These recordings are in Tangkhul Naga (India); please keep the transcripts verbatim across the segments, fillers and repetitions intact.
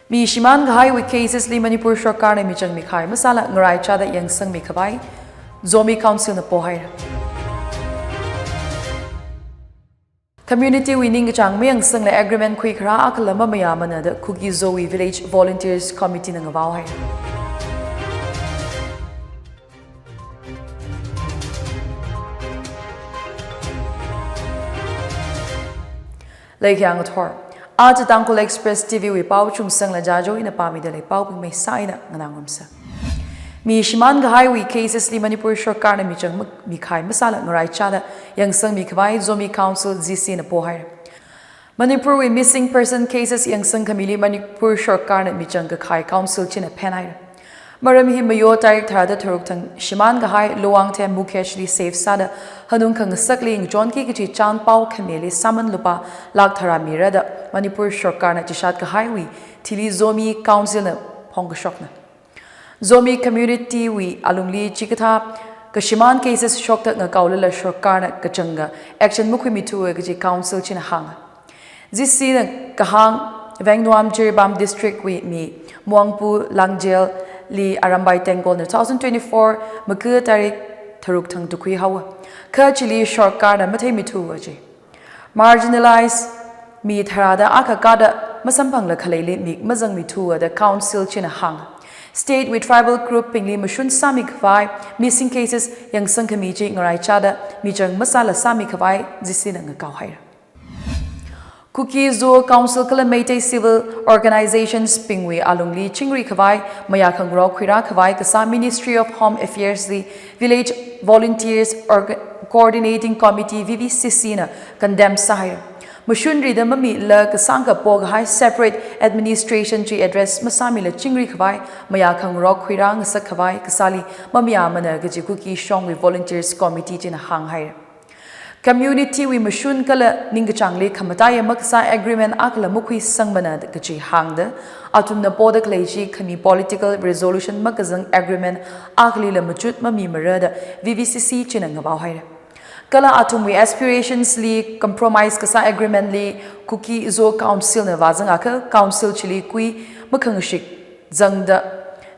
Mi shimān kahaiwui cases li Manipur sarkarna michang mikhai masāla ngaraichāda yangsangmi khavai Zomi Council na pohaira. Community wui ningkachāng mayangsangla agreement khuikharā akhala mamayāmana da Kuki-Zo wui Village Volunteers Committee na ngavaohaira. Leikhyang athor. Aja Tangkhul Express T V wui pao Chungsangla Jajo ina pāmida lei, paobing maisā eina nganāngarumsa. Mi shimān kahaiwui cases li Manipur sarkarna michang ma-, mikhai masāla ngaraichāda yangsangmi khavai Zomi Council, Z C na pohaira. Manipur wui missing person cases yangsang khamili Manipur sarkarna michang kakhai Council china phenhaira. Maram hi Mayo tarik tharāda tharuk thang shimān kahai Luangthem Mukesh li save sāda hanung khangasakli ngachonki kachi chān pao khamili sāman lupā lakh tharā mira da Manipur sarkarna chishat kahaiwui thili Zomi Council na phongkashokna. Zomi community wui alungli chikathā kashimān cases shokta ngakaolala sarkarna kachanga action makhuimithuwa kaji Council china hānga. Z C na kahāng Vengnuam Jiribam District wui mi Muangpu Langjel li Arambai Tengkol na two thousand twenty-four May tarik tharuk thang tukhui haowa. Kha chili sarkarna matheimithuwa ji. Marginalized mi tharāda akha kāda masamphangla khaleili mik mazangmithuwa da Council china hānga. State wui tribal group bingli mashun sāmi khavai missing cases yangsang khami chi ngaraichāda michang masāla sāmi khavai Z C na ngakaohaira. Kuki-Zo Council kala Meitei civil organizations bingwui alungli chingri khavai mayākhangarok khuirā khavai kasā Ministry of Home Affairs li Village Volunteers Org-, Coordinating Committee, V V C C na condemn sāhaira. Mashun rida mamila kasāngkha pokahai separate administration chi address masāmila chingri khavai mayākhangarok khuirā ngasak khavai kasāli mamayāmana kaji Kuki shongwui Volunteers Committee china hānghaira. Community wui mashun kala ningkachāngli khamataiya makasā agreement akhala makhuisangmana kaji hāngda, athumna poda khalei chi khami political resolution makazang agreement akhalila machut mamimara da V V C C china ngavaohaira. Kala athumwui aspirations li compromise kasā agreement li Kuki-Zo Council na vāzangakha Council chili kui makhangashik zangda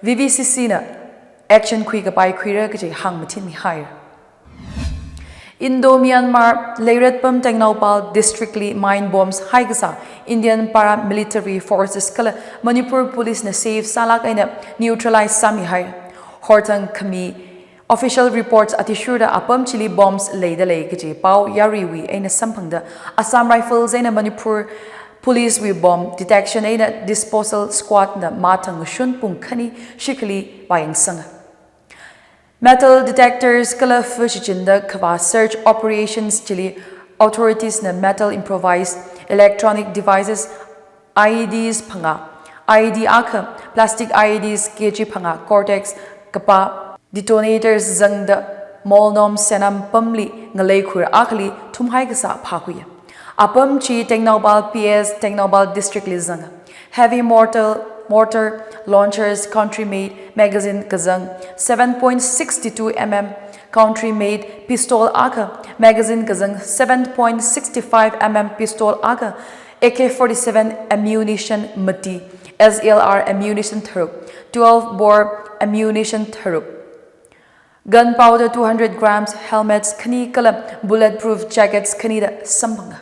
V V C C na action khuikapai khuira kaji hāngmathinmihaira. Indo-Myanmar Leiratpam Tengnoupal District li mine bombs haikasā Indian Paramilitary Forces kala Manipur Police na safe sālāk eina neutralize sāmihaira. Horthang khami official reports athishurda apam chili bombs leida lei kaji pao yaruiwui eina samphangda Assam Rifles eina Manipur Police wui bomb detection eina disposal squad na mathang ngashun pung khani shikhali vāyangsanga. Metal detectors kala fashichinda khavā search operations chili authorities na metal improvised electronic devices, I E Ds phangā, I E D akha, plastic I E Ds K G phangā, Cortex kapā, detonators zangda Molnom Senam pamli ngaleikhuira akhali thumhai kasā phākhuiya. Apam chi Tengnoupal P S, Tengnoupal District li zanga. Heavy mortar, mortar launchers, country made magazine kazang seven point six two M M, country made pistol akha, magazine kazang seven point six five M M pistol akha, A K forty-seven ammunition mati, S L R ammunition tharuk, twelve bore ammunition tharuk, gunpowder two hundred grams, helmets khani kala bulletproof jackets khani da samphanga.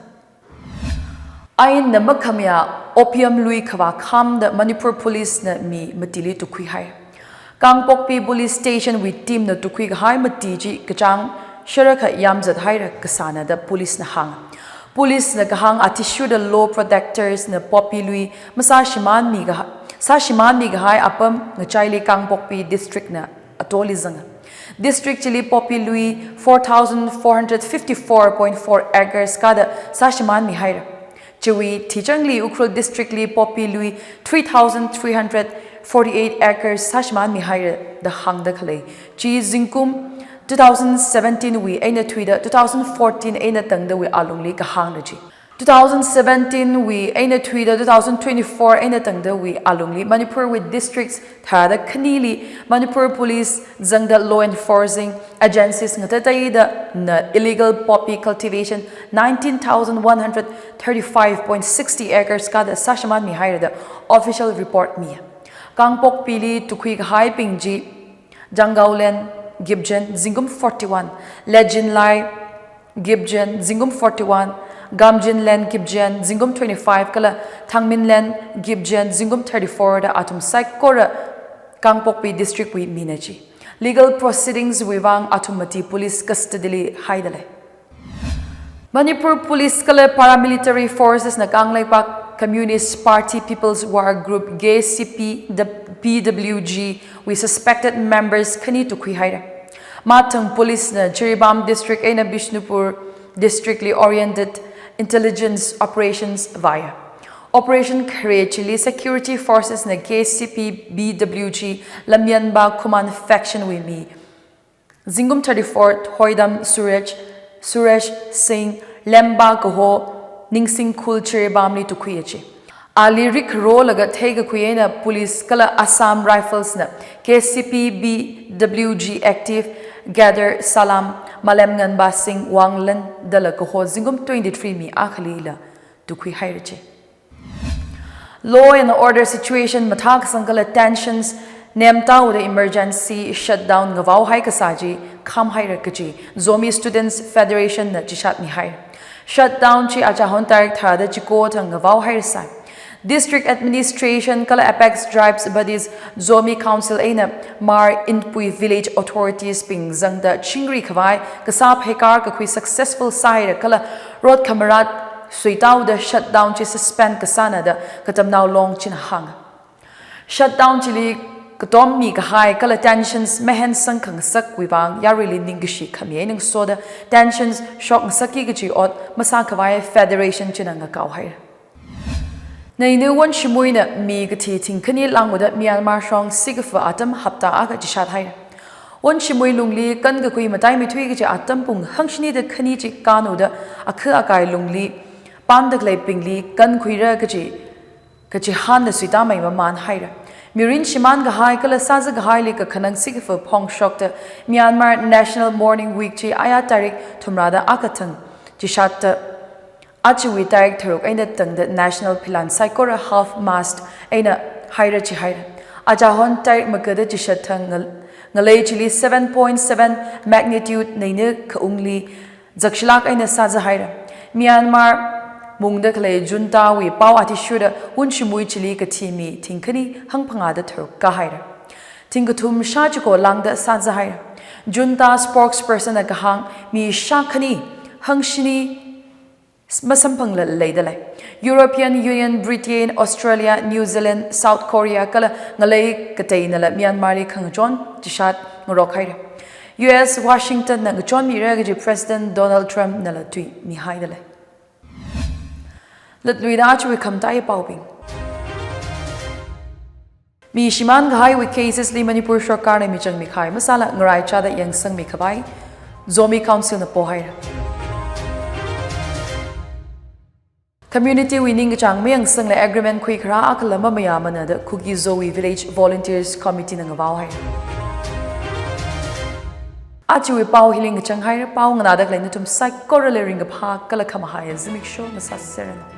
Ainna makhamayā opium lui khavā khamda Manipur Police na mi matili tukhuihai. Kangpokpi Police Station wui team na tukhui kahai mati chi kachāng sharakha yamzathaira kasāna da police na hāng. Police na kahāng athishurda law protectors na poppy lui masāshimānmi kaha-, sāshimānmi kahai apam ngachaili Kangpokpi District na atoli zanga. District chili poppy lui four thousand four hundred fifty-four point four acres kāda sāshimānmihaira. Chiwui thichangli Ukhrul District li poppy lui three thousand three hundred forty-eight acres sāshimānmihaira da hāngda khalei chi zingkum two thousand seventeen wui eina thuida two thousand fourteen eina tangdawui alungli kahāngna chi. Two thousand seventeen wui eina thuida two thousand twenty-four eina tangdawui alungli Manipurwui districts tharāda khanili Manipur Police zangda law enforcing agencies ngateiteidana illegal poppy cultivation nineteen thousand one hundred thirty-five point sixty acres kada sāshimānmihaira da official report mi. Kangpokpili tukhui kahaibing chi Janggaolen Gibjan zingkum forty-one, Lejinlai Gibjan zingkum forty-one, Gamjinlen Gibjan zingkum twenty-five kala Thangminlen Gibjan zingkum thirty-four da athum saikora Kangpokpi district wui mina chi. Legal proceedings wui vang athum mati police custody li haidalei. Manipur Police kala Paramilitary Forces na Kangleipak Communist Party People's War Group, K C P, the P W G wui suspected members khani tukhui haira. Mathang Police na Jiribam District eina Bishnupur District li oriented intelligence operations vāya. Operation khare chili security forces na K C P B W G Lamyanba Khuman faction wui mi zingkum thirty-four Thoidam Suresh, Suresh Singh, Lemba kaho Ningsingkhul Jiribam li tukhuiya chi. Ali rikrolaga theikakhui eina police kala Assam Rifles na K C P B W G active Gather Salam, Malem Nganba Singh, Wanglen dala kaho zingkum twenty-three mi akhalila tukhui haira chi. Law and order situation mathākasang kala tensions nemtauda emergency shutdown ngavaohai kasā chi khamhaira kaji Zomi Students Federation na chishatmihai. Shutdown chi achahon tarik tharāda chiko thang ngavaohairasai. District Administration kala Apex Tribes Bodies, Zomi Council eina Mar Inpui Village Authorities bing zangda chingri khavai kasā pheikar kakhui successful sāhaira kala rot khamarat suitauda shutdown chi suspend kasāna da Katamnao Long china hānga. Shutdown chili katom mikahai kala tensions mahensang khangasakwui vang yaruili ningkashi khami eina ngasoda tensions shokngasakki kaji ot masākhavai Federation china ngakaohaira. Neini Won Shimui na mi kathi thingkhani langwuda Myanmar shong sikafa atam hapta akha chishat haira. Won Shimui lungli kankakhui mataimeithui kaji atam pung hangshini da khani chi kanuda akha akai lungli pānda khaleibingli kankhuira kaji, kaji hānda suitāmei mamān haira. Mirin shimān kahai kala sāza kahaili kakhanang sikafa phongshokta Myanmar National Mourning Week chi aya tarik thumrāda akha thang chishatta achiwui tarik tharuk eina tangda national philan saikora half mast eina haira chihaira. Achahon tarik makada chishat thang ngal-, ngalei chili seven point seven magnitude neini khaungli zakshilak eina sāza haira. Myanmar mungda khalei junta wui pao athishurda Won Shimui chili kathi mi thingkhani hangphangāda tharuk kahaira. Thingkathum shā chiko lāngda sāza haira. Junta spokesperson na kahāng mi shākhani hangshini masamphangla leidalei. European Union, Britain, Australia, New Zealand, South Korea kala ngalei kateinala Myanmar li khangachon chishat ngarok haira. U S Washington na ngachonmira kaji President Donald Trump nala tui mihaidalei. Latluida achiwui khamataiya paobing. Mi shimān kahaiwui cases li Manipur sorkarna michang mikahai masāla ngaraichāda yangsangmi khavai Zomi Council na pohaira. Community wui ningkachāng mayangsangla agreement khuikharā akhala mamayāmana da Kuki-Zo wui Village Volunteers Committee na ngavaohaira. Achiwui pao hili ngachang haira. Pao nganāda khalei nathum saikorali ringkaphā kala khamahaiya zimiksho ngasāseranu.